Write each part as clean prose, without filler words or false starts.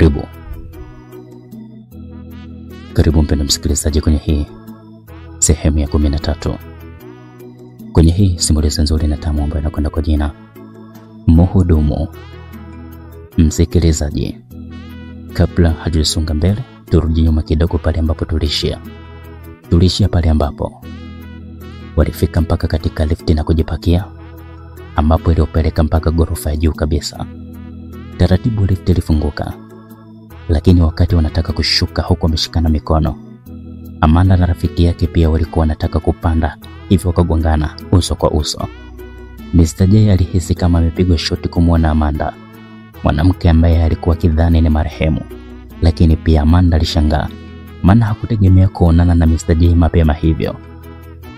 Karibu. Karibu mpendwa msikilizaji kwenye hii sehemu ya 13. Kwenye hii simulizi nzuri na tamu ambayo inakwenda kwa jina Mhudumu. Msikilizaji, kabla hatujasonga mbele, turudi nyuma kidogo pale ambapo tulishia. Tulishia pale ambapo walifika mpaka katika lifti na kujipakia, ambapo iliyopeleka mpaka ghorofa ya juu kabisa. Taratibu lifti ilifunguka, lakini wakati wanataka kushuka huku wameshikana mikono, Amanda na rafiki yake pia walikuwa wanataka kupanda, hivyo wakagongana uso kwa uso. Mr. J alihisi kama amepigwa shoti kumwona Amanda, mwanamke ambaye alikuwa kidhani ni marehemu. Lakini pia Amanda alishangaa, maana hakutegemea kuonana na Mr. J mapema hivyo.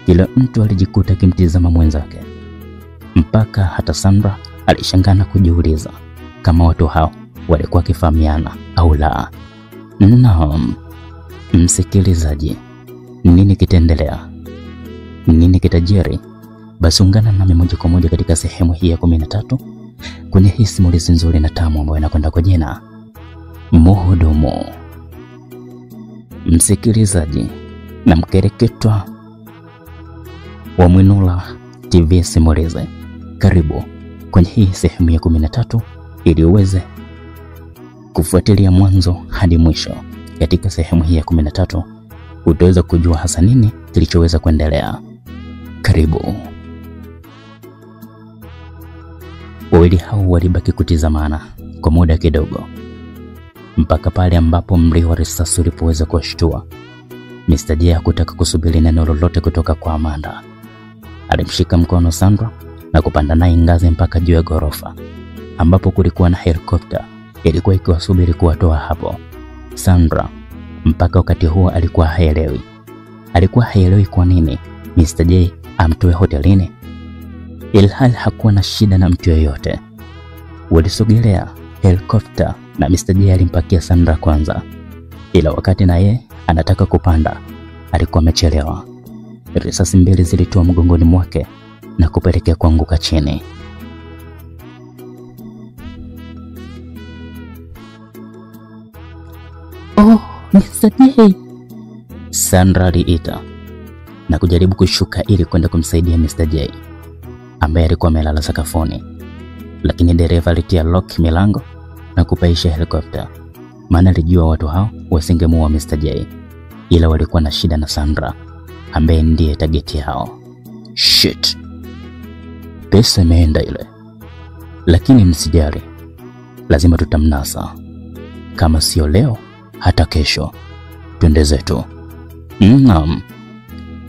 Kila mtu alijikuta akimtizama mwenzake, mpaka hata Sandra alishangaa na kujiuliza kama watu hao walikuwa wakifahamiana au la. Naam, msikilizaji, nini kitaendelea? Nini kitajiri? Basi ungana nami moja kwa moja katika sehemu hii ya 13 kwenye hii simulizi nzuri na tamu ambayo inakwenda kwa jina Mhudumu. Msikilizaji na mkereketwa wa Mwinula TV Simulizi, karibu kwenye hii sehemu ya 13 ili uweze kufuatilia mwanzo hadi mwisho. Katika sehemu hii ya 13 utaweza kujua hasa nini kilichoweza kuendelea. Karibu. Wawili hao walibaki kutizamana kwa muda kidogo, mpaka pale ambapo mlio wa risasi ulipoweza kuwashtua. Mr. J hakutaka kusubiri neno lolote kutoka kwa Amanda. Alimshika mkono Sandra na kupanda naye ngazi mpaka juu ya ghorofa, ambapo kulikuwa na helikopta ilikuwa ikiwasubiri kuwatoa hapo. Sandra mpaka wakati huo alikuwa haelewi. Alikuwa haelewi kwa nini Mr. J amtoe hotelini, ilhali hakuwa na shida na mtu yeyote. Walisogelea helikopta na Mr. J alimpakia Sandra kwanza, ila wakati na ye anataka kupanda alikuwa amechelewa. Risasi mbili zilitoa mgongoni mwake na kupelekea kuanguka chini. Oh, Mr. J, Sandra aliita na kujaribu kushuka ili kwenda kumsaidia Mr. J ambaye alikuwa amelala sakafuni, lakini dereva alitia lock milango na kupaisha helikopta, maana alijua watu hao wasingemuua Mr. J, ila walikuwa na shida na Sandra ambaye ndiye target yao. Shit, pesa imeenda ile, lakini msijali, lazima tutamnasa, kama sio leo hata kesho. Twende zetu. Naam,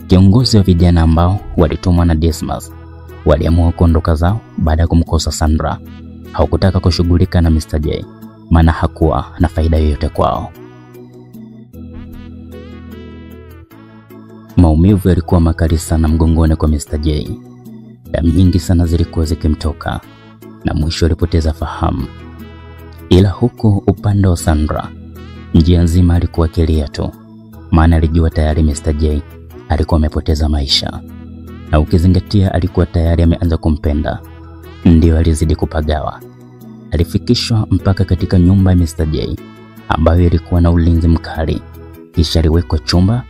kiongozi wa vijana ambao walitumwa na Dismas waliamua kuondoka zao baada ya kumkosa Sandra. Hawakutaka kushughulika na Mr. J, maana hakuwa na faida yoyote kwao. Maumivu yalikuwa makali sana mgongoni kwa Mr. J. Damu nyingi sana zilikuwa zikimtoka na mwisho alipoteza fahamu. Ila huko upande wa Sandra, njia nzima alikuwa akilia tu, maana alijua tayari Mr. J alikuwa amepoteza maisha, na ukizingatia alikuwa tayari ameanza kumpenda, ndio alizidi kupagawa. Alifikishwa mpaka katika nyumba ya Mr. J ambayo ilikuwa na ulinzi mkali, kisha aliwekwa chumba,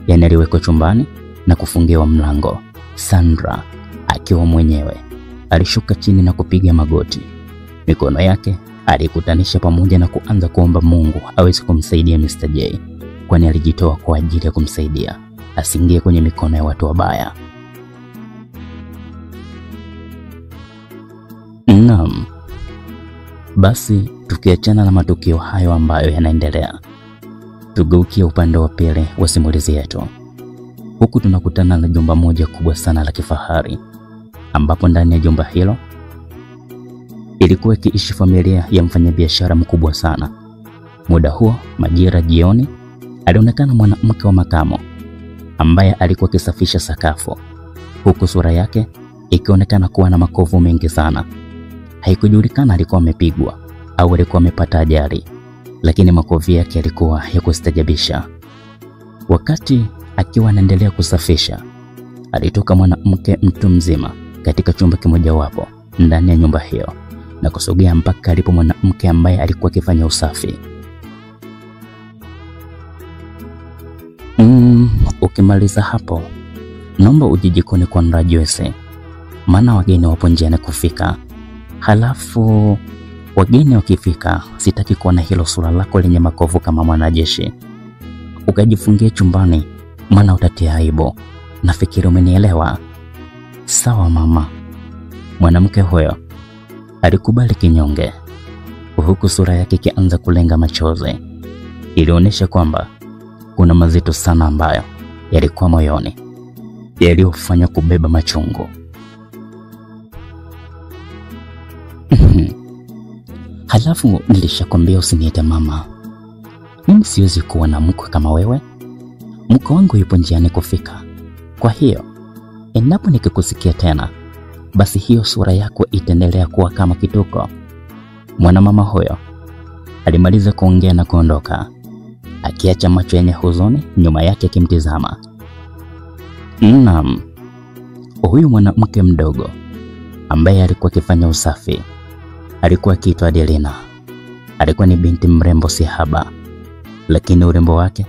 yani aliwekwa chumbani na kufungiwa mlango. Sandra akiwa mwenyewe alishuka chini na kupiga magoti. Mikono yake alikutanisha pamoja na kuanza kuomba Mungu aweze kumsaidia Mr. J, kwani alijitoa kwa ajili ya kumsaidia asiingie kwenye mikono ya watu wabaya. Naam, basi tukiachana na matukio hayo ambayo yanaendelea, tugeukie upande wa pili wa simulizi yetu. Huku tunakutana na jumba moja kubwa sana la kifahari, ambapo ndani ya jumba hilo ilikuwa ikiishi familia ya mfanyabiashara mkubwa sana. Muda huo majira jioni, alionekana mwanamke wa makamo ambaye alikuwa akisafisha sakafu, huku sura yake ikionekana kuwa na makovu mengi sana. Haikujulikana alikuwa amepigwa au alikuwa amepata ajali, lakini makovu yake yalikuwa ya kustajabisha. Wakati akiwa anaendelea kusafisha, alitoka mwanamke mtu mzima katika chumba kimojawapo ndani ya nyumba hiyo na kusogea mpaka alipo mwanamke ambaye alikuwa akifanya usafi. Ukimaliza hapo, naomba uje jikoni kuandaa juisi, maana wageni wapo njiani kufika. Halafu wageni wakifika, sitaki kuona hilo sura lako lenye makovu kama mwanajeshi. Ukajifungie chumbani, maana utatia aibu. Nafikiri umenielewa. Sawa mama. Mwanamke huyo alikubali kinyonge, huku sura yake ikianza kulenga machozi. Ilionyesha kwamba kuna mazito sana ambayo yalikuwa moyoni, yaliyofanya kubeba machungu. Halafu nilishakwambia usiniite mama. Mimi siwezi kuwa na mkwe kama wewe. Mkwe wangu yupo njiani kufika. Kwa hiyo, endapo nikikusikia tena, basi hiyo sura yako itaendelea kuwa kama kituko. Mwanamama huyo alimaliza kuongea na kuondoka, akiacha macho yenye huzuni nyuma yake akimtizama. Naam, huyu mwanamke mdogo ambaye alikuwa akifanya usafi alikuwa akiitwa Adelina. Alikuwa ni binti mrembo si haba, lakini urembo wake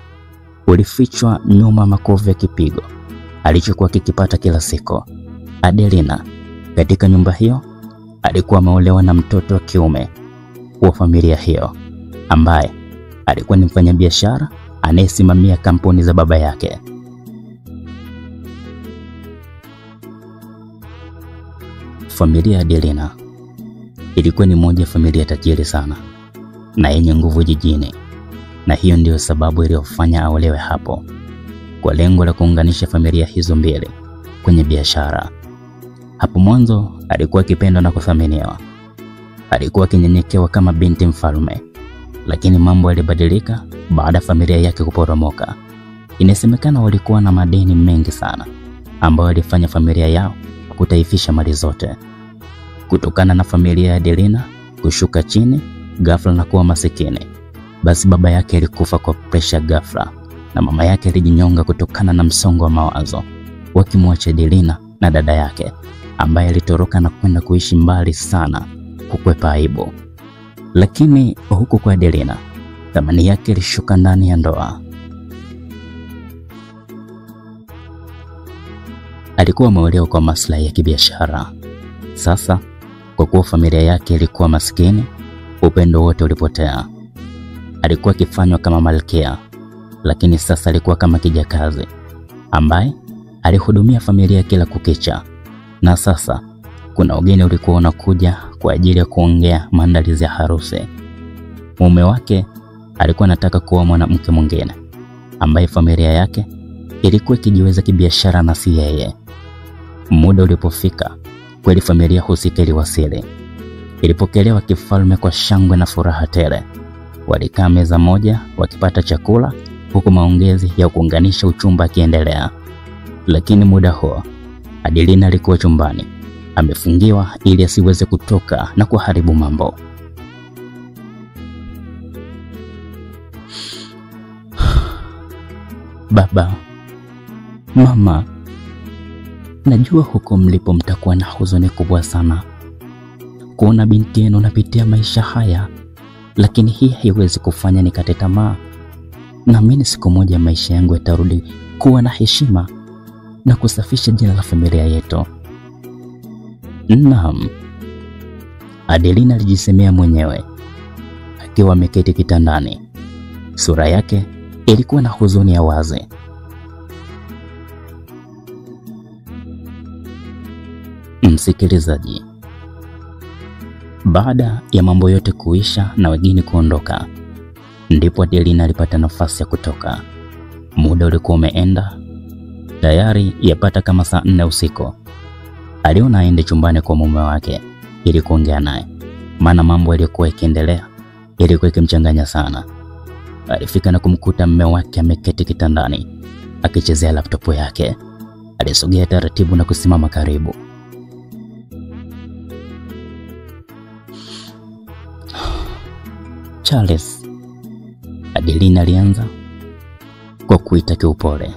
ulifichwa nyuma makovu ya kipigo alichokuwa kikipata kila siku. Adelina katika nyumba hiyo alikuwa ameolewa na mtoto wa kiume wa familia hiyo ambaye alikuwa ni mfanyabiashara anayesimamia kampuni za baba yake. Familia ya Adelina ilikuwa ni moja ya familia tajiri sana na yenye nguvu jijini, na hiyo ndiyo sababu iliyofanya aolewe hapo, kwa lengo la kuunganisha familia hizo mbili kwenye biashara. Hapo mwanzo alikuwa akipendwa na kuthaminiwa, alikuwa akinyenyekewa kama binti mfalme, lakini mambo yalibadilika baada ya familia yake kuporomoka. Inasemekana walikuwa na madeni mengi sana ambayo yalifanya familia yao kutaifisha mali zote. Kutokana na familia ya Adelina kushuka chini ghafla na kuwa masikini, basi baba yake alikufa kwa presha ghafla na mama yake alijinyonga kutokana na msongo wa mawazo, wakimwacha Adelina na dada yake ambaye alitoroka na kwenda kuishi mbali sana kukwepa aibu. Lakini huku kwa Adelina, thamani yake ilishuka ndani ya ndoa. Alikuwa ameolewa kwa maslahi ya kibiashara. Sasa kwa kuwa familia yake ilikuwa maskini, upendo wote ulipotea. Alikuwa akifanywa kama malkia, lakini sasa alikuwa kama kijakazi ambaye alihudumia familia kila kukicha. Na sasa kuna ugeni ulikuwa unakuja kwa ajili ya kuongea maandalizi ya harusi. Mume wake alikuwa anataka kuoa mwanamke mwingine ambaye familia yake ilikuwa ikijiweza kibiashara na si yeye. Muda ulipofika, kweli familia husika iliwasili. Ilipokelewa kifalme kwa shangwe na furaha tele. Walikaa meza moja wakipata chakula, huku maongezi ya kuunganisha uchumba akiendelea. Lakini muda huo Adelina alikuwa chumbani amefungiwa ili asiweze kutoka na kuharibu mambo. Baba, mama, najua huko mlipo mtakuwa na huzuni kubwa sana kuona binti yenu napitia maisha haya, lakini hii haiwezi kufanya nikate tamaa. Naamini siku moja maisha yangu yatarudi kuwa na heshima na kusafisha jina la familia yetu. Naam, Adelina alijisemea mwenyewe akiwa ameketi kitandani. Sura yake ilikuwa na huzuni ya wazi. Msikilizaji, baada ya mambo yote kuisha na wageni kuondoka, ndipo Adelina alipata nafasi ya kutoka. Muda ulikuwa umeenda tayari, yapata kama saa 4 usiku. Aliona aende chumbani kwa mume wake ili kuongea naye, maana mambo yalikuwa yakiendelea ilikuwa ikimchanganya sana. Alifika na kumkuta mume wake ameketi kitandani akichezea laptopu yake. Alisogea taratibu na kusimama karibu. Charles, Adelina alianza kwa kuita kiupole,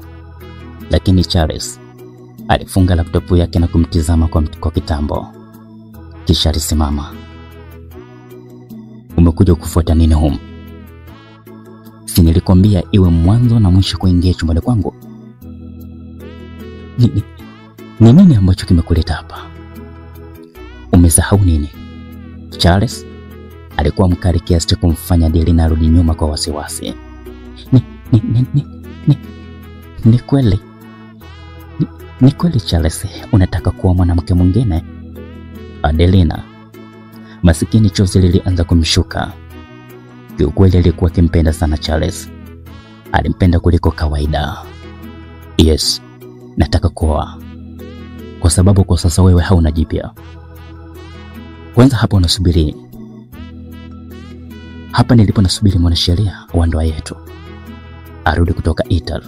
lakini Charles alifunga laptopu yake na kumtizama kwa kitambo. Kisha alisimama. Umekuja kufuata nini humu? Si nilikwambia iwe mwanzo na mwisho kuingia chumbani kwangu? Ni nini ambacho kimekuleta hapa? Umesahau nini? Charles alikuwa mkali kiasi cha kumfanya Adelina arudi nyuma kwa wasiwasi. Ni kweli. Ni kweli Charles, unataka kuwa mwanamke mwingine? Adelina, masikini chozi lilianza kumshuka. Kiukweli alikuwa akimpenda sana Charles. Alimpenda kuliko kawaida. Yes, nataka kuoa. Kwa sababu kwa sasa wewe hauna jipya. Kwanza hapa unasubiri. Hapa nilipo nasubiri mwanasheria wa ndoa yetu arudi kutoka Italy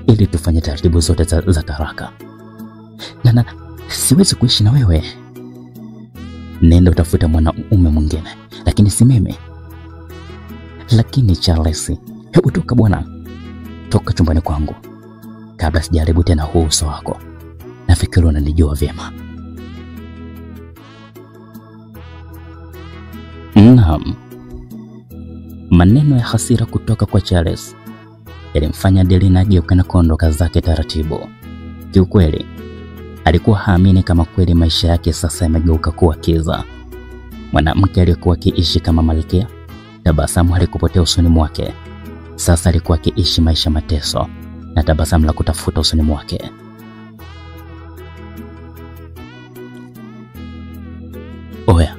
ili tufanye taratibu zote za taraka. Na siwezi kuishi na wewe. Nenda utafuta mwanaume mwingine, lakini si mimi. Lakini Charles, hebu toka bwana. Toka chumbani kwangu kabla sijaribu tena huu uso wako. Nafikiri unanijua vyema. Naam. Maneno ya hasira kutoka kwa Charles yalimfanya Adelina ageuke na kuondoka zake taratibu. Kiukweli alikuwa haamini kama kweli maisha yake sasa yamegeuka kuwa kiza. Mwanamke aliyekuwa akiishi kama malkia, tabasamu halikupotea usoni mwake. Sasa alikuwa akiishi maisha mateso na tabasamu la kutafuta usoni mwake. Oya,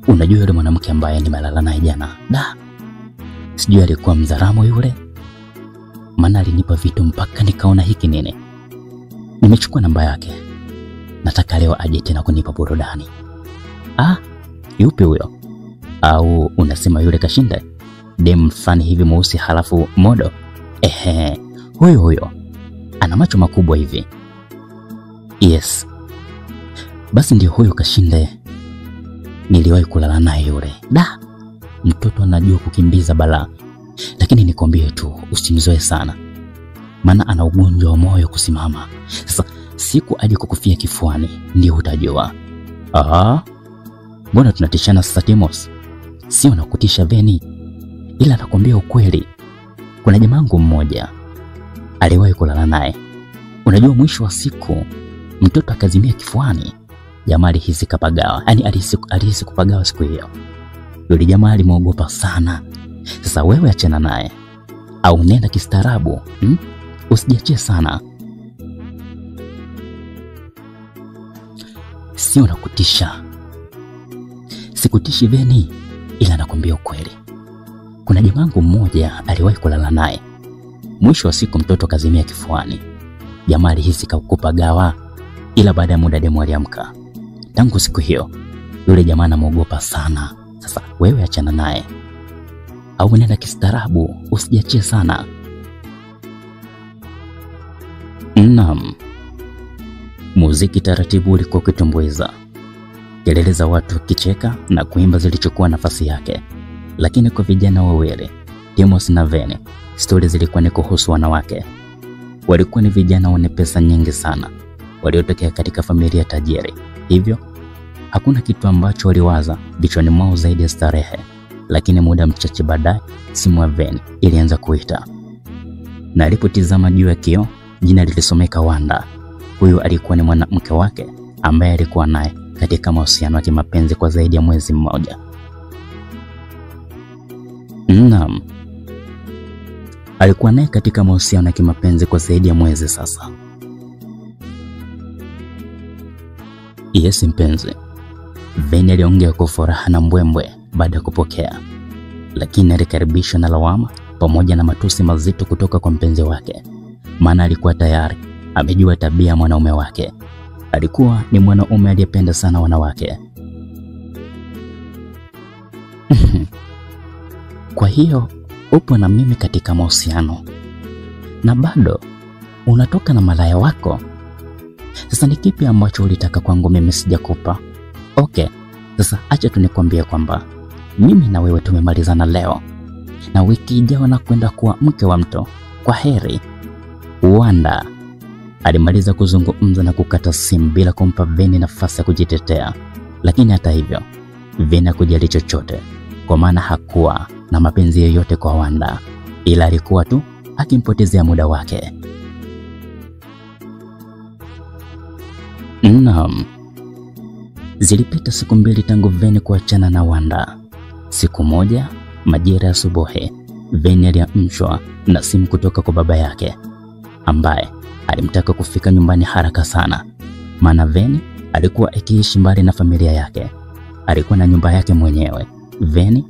unajua yule mwanamke ambaye nimelala naye jana? Da, sijui alikuwa mzaramo yule, maana alinipa vitu mpaka nikaona hiki nini. Nimechukua namba yake, nataka leo aje tena kunipa burudani. Ah, yupi huyo? Au unasema yule Kashinde? Dem fulani hivi mweusi halafu modo? Ehe, huyo huyo. Ana macho makubwa hivi. Yes. Basi ndio huyo Kashinde. Niliwahi kulala naye yule. Da, mtoto anajua kukimbiza balaa. Lakini nikwambie tu, usimzoe sana, maana ana ugonjwa wa moyo kusimama. Sasa siku aje kukufia kifuani ndio utajua. Ah, mbona tunatishana sasa Timos? Sio nakutisha Veni, ila nakwambia ukweli. Kuna jamangu mmoja aliwahi kulala naye. Unajua mwisho wa siku mtoto akazimia kifuani. Jamaa alihisi kapagawa, yani alihisi kupagawa siku hiyo. Yule jamaa alimwogopa sana. Sasa wewe achana naye au nenda kistaarabu, Usijiachie sana. Sio nakutisha. Sikutishi Veni, ila nakwambia ukweli. Kuna jamangu mmoja aliwahi kulala naye. Mwisho wa siku mtoto kazimia kifuani. Jamaa alihisi kupagawa, ila baada ya muda demu aliamka. Tangu siku hiyo yule jamaa anamuogopa sana. Sasa wewe achana naye au nenda kistaarabu, usijiachie sana. Naam. Muziki taratibu ulikuwa ukitumbuiza. Kelele za watu kicheka na kuimba zilichukua nafasi yake. Lakini kwa vijana wawili, Timos na Veni, stori zilikuwa ni kuhusu wanawake. Walikuwa ni vijana wenye pesa nyingi sana, waliotokea katika familia tajiri. Hivyo hakuna kitu ambacho waliwaza vichwani mwao zaidi ya starehe. Lakini muda mchache baadaye simu ya Veni ilianza kuita, na alipotizama juu ya kioo jina lilisomeka Wanda. Huyu alikuwa ni mwanamke wake ambaye alikuwa naye katika mahusiano ya kimapenzi kwa zaidi ya mwezi mmoja. Naam, alikuwa naye katika mahusiano ya kimapenzi kwa zaidi ya mwezi sasa. Yes mpenzi, Veni aliongea kwa furaha na mbwembwe baada ya kupokea, lakini alikaribishwa na lawama pamoja na matusi mazito kutoka kwa mpenzi wake. Maana alikuwa tayari amejua tabia ya mwanaume wake. Alikuwa ni mwanaume aliyependa sana wanawake. Kwa hiyo upo na mimi katika mahusiano na bado unatoka na malaya wako? Sasa ni kipi ambacho ulitaka kwangu mimi sijakupa? Okay, sasa acha tu nikwambie kwamba mimi na wewe tumemalizana leo, na wiki ijayo na kwenda kuwa mke wa mto. Kwa heri Wanda. Alimaliza kuzungumza na kukata simu bila kumpa Veni nafasi ya kujitetea. Lakini hata hivyo Veni hakujali chochote, kwa maana hakuwa na mapenzi yoyote kwa Wanda, ila alikuwa tu akimpotezea muda wake. Naam. Zilipita siku 2 tangu Veni kuachana na Wanda. Siku moja majira ya asubuhi, Veni aliamshwa na simu kutoka kwa baba yake ambaye alimtaka kufika nyumbani haraka sana. Maana Veni alikuwa akiishi mbali na familia yake. Alikuwa na nyumba yake mwenyewe. Veni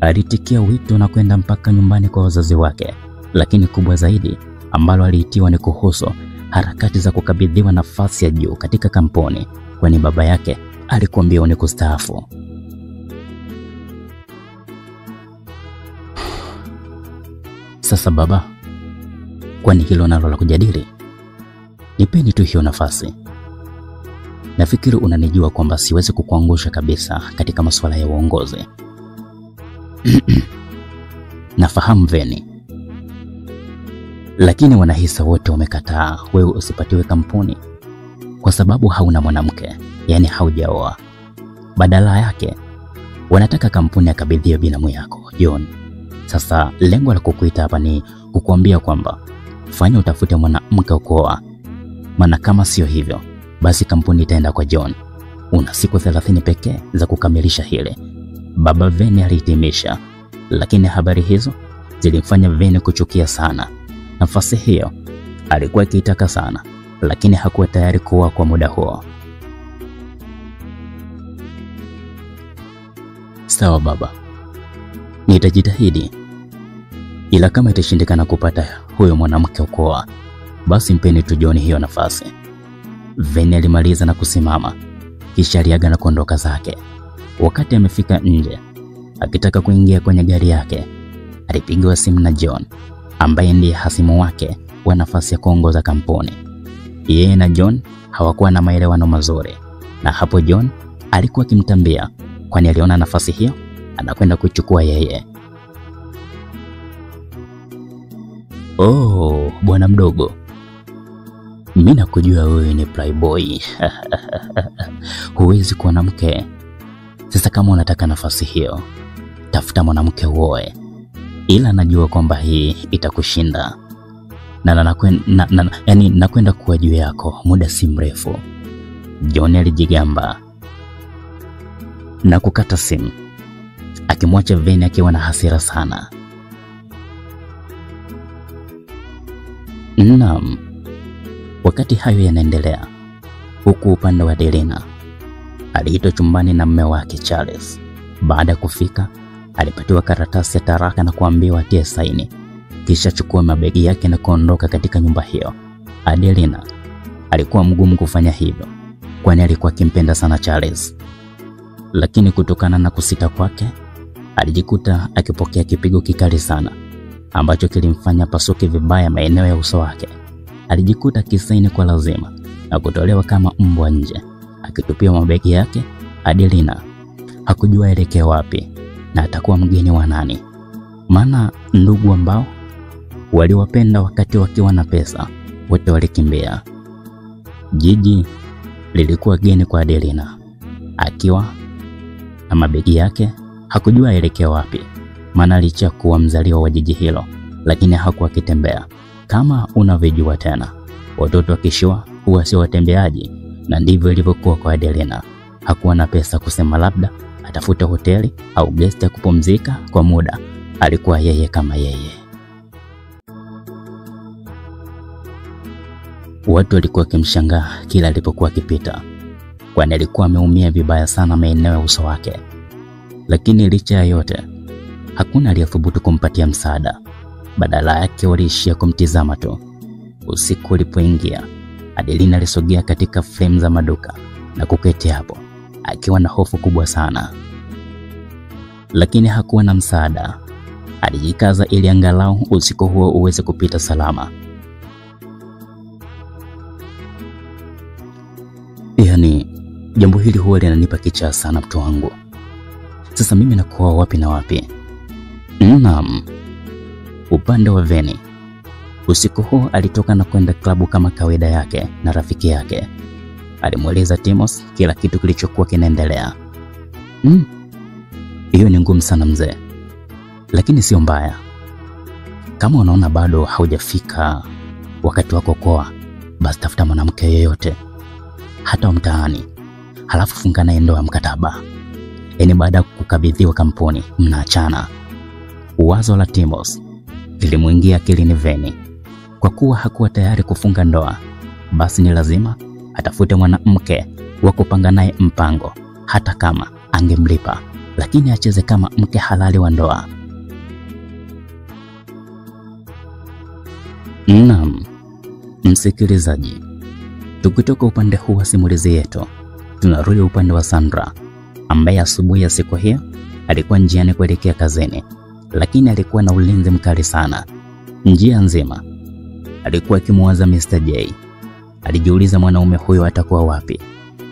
alitikia wito na kwenda mpaka nyumbani kwa wazazi wake, lakini kubwa zaidi ambalo aliitiwa ni kuhusu harakati za kukabidhiwa nafasi ya juu katika kampuni, kwani baba yake alikuwa mbioni kustaafu. Sasa baba, kwani hilo nalo la kujadili? Nipeni tu hiyo nafasi. Nafikiri unanijua kwamba siwezi kukuangusha kabisa katika masuala ya uongozi. Nafahamu Veni, lakini wanahisa wote wamekataa wewe usipatiwe kampuni kwa sababu hauna mwanamke, yani haujaoa. Badala yake wanataka kampuni akabidhiwe binamu yako John. Sasa lengo la kukuita hapa ni kukuambia kwamba fanya utafute mwanamke kuoa, maana kama sio hivyo basi kampuni itaenda kwa John. Una siku 30 pekee za kukamilisha hili, baba Veni alihitimisha. Lakini habari hizo zilimfanya Veni kuchukia sana. Nafasi hiyo alikuwa akiitaka sana, lakini hakuwa tayari kuoa kwa muda huo. Sawa baba, nitajitahidi, ila kama itashindikana kupata huyo mwanamke kuoa, basi mpeni tu John hiyo nafasi. Veni alimaliza na kusimama, kisha aliaga na kuondoka zake. Wakati amefika nje akitaka kuingia kwenye gari yake, alipigiwa simu na John ambaye ndiye hasimu wake wa nafasi ya kuongoza kampuni. Yeye na John hawakuwa na maelewano mazuri, na hapo John alikuwa akimtambia, kwani aliona nafasi hiyo anakwenda kuchukua yeye. Oh, bwana mdogo, mimi nakujua wewe ni playboy. Huwezi kuwa na mke. Sasa kama unataka nafasi hiyo, tafuta mwanamke uoe. Ila najua kwamba hii itakushinda. Na nakwenda kuwa juu yako muda si mrefu. John alijigamba na kukata simu, akimwacha Veni akiwa na hasira sana. Naam, wakati hayo yanaendelea, huku upande wa Adelina aliitwa chumbani na mume wake Charles. Baada ya kufika, alipatiwa karatasi ya taraka na kuambiwa atie saini, kisha chukua mabegi yake na kuondoka katika nyumba hiyo. Adelina alikuwa mgumu kufanya hivyo, kwani alikuwa akimpenda sana Charles. Lakini kutokana na kusita kwake, alijikuta akipokea kipigo kikali sana ambacho kilimfanya pasuke vibaya maeneo ya uso wake. Alijikuta akisaini kwa lazima na kutolewa kama mbwa nje, akitupia mabegi yake. Adelina hakujua elekea wapi na atakuwa mgeni wa nani, maana ndugu ambao waliwapenda wakati wakiwa na pesa wote walikimbia. Jiji lilikuwa geni kwa Adelina. Akiwa na mabegi yake hakujua elekea wapi, maana licha kuwa mzaliwa wa jiji hilo, lakini hakuwa akitembea. Kama unavyojua tena, watoto wakishua huwa sio watembeaji, na ndivyo ilivyokuwa kwa Adelina. Hakuwa na pesa kusema labda atafute hoteli au guest ya kupumzika kwa muda. Alikuwa yeye kama yeye. Watu walikuwa wakimshangaa kila alipokuwa akipita, kwani alikuwa ameumia vibaya sana maeneo ya uso wake. Lakini licha ya yote, hakuna aliyethubutu kumpatia msaada. Badala yake waliishia kumtizama tu. Usiku ulipoingia, Adelina alisogea katika frame za maduka na kuketi hapo akiwa na hofu kubwa sana, lakini hakuwa na msaada. Alijikaza ili angalau usiku huo uweze kupita salama. Yani, jambo hili huwa linanipa kichaa sana mtu wangu. Sasa mimi nakuwa wapi na wapi? Naam. Upande wa Veni, usiku huo alitoka na kwenda klabu kama kawaida yake na rafiki yake. Alimueleza Timos kila kitu kilichokuwa kinaendelea. Hiyo ni ngumu sana mzee, lakini sio mbaya. Kama unaona bado haujafika wakati wako kuoa, basi tafuta mwanamke yeyote. hata wa mtaani, halafu funga naye ndoa mkataba. Yaani baada ya kukabidhiwa kampuni mnaachana. Wazo la Timos lilimuingia akilini Veni. Kwa kuwa hakuwa tayari kufunga ndoa, basi ni lazima atafute mwanamke wa kupanga naye mpango, hata kama angemlipa, lakini acheze kama mke halali wa ndoa. Naam, msikilizaji, tukitoka upande huu wa simulizi yetu, tunarudi upande wa Sandra ambaye asubuhi ya siku hiyo alikuwa njiani kuelekea kazini, lakini alikuwa na ulinzi mkali sana. Njia nzima alikuwa akimwaza Mr. J. Alijiuliza mwanaume huyo atakuwa wapi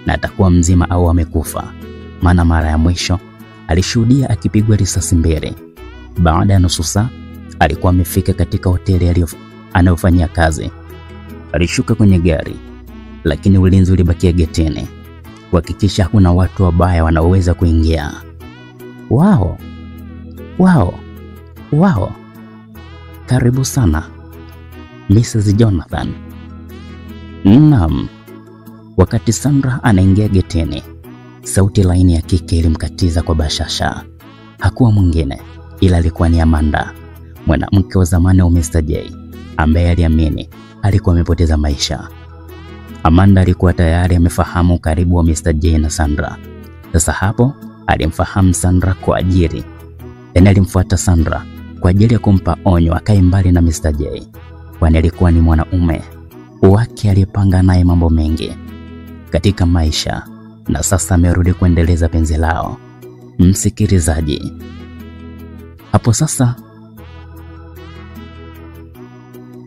na atakuwa mzima au amekufa, maana mara ya mwisho alishuhudia akipigwa risasi 2. Baada ya nusu saa alikuwa amefika katika hoteli anayofanyia kazi. Alishuka kwenye gari, lakini ulinzi ulibakia getini kuhakikisha hakuna watu wabaya wanaoweza kuingia. Wao wao wao, karibu sana Mrs. Jonathan. Naam, wakati Sandra anaingia getini, sauti laini ya kike ilimkatiza kwa bashasha. Hakuwa mwingine ila alikuwa ni Amanda, mwanamke wa zamani wa Mr. J ambaye aliamini alikuwa amepoteza maisha. Amanda alikuwa tayari amefahamu ukaribu wa Mr. J na Sandra. Sasa hapo alimfahamu Sandra kwa ajili, yaani alimfuata Sandra kwa ajili ya kumpa onyo akae mbali na Mr. J, kwani alikuwa ni mwanaume wake aliyepanga naye mambo mengi katika maisha, na sasa amerudi kuendeleza penzi lao. Msikilizaji, hapo sasa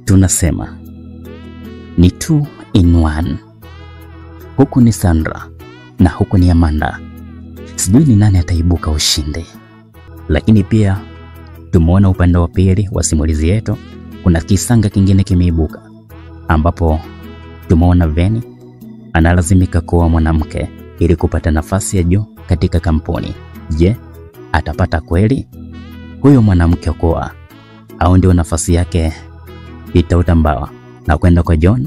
tunasema ni 2 in 1. Huku ni Sandra na huku ni Amanda. Sijui ni nani ataibuka ushindi. Lakini pia tumeona upande wa pili wa simulizi yetu kuna kisanga kingine kimeibuka, ambapo tumeona Veni analazimika kuwa mwanamke ili kupata nafasi ya juu katika kampuni. Je, atapata kweli huyo mwanamke kuwa, au ndio nafasi yake itautambawa na kwenda kwa John?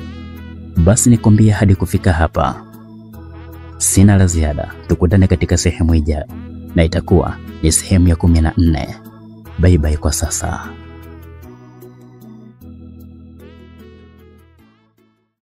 Basi nikwambie hadi kufika hapa sina la ziada. Tukutane katika sehemu ijayo, na itakuwa ni sehemu ya 14. Bye bye kwa sasa.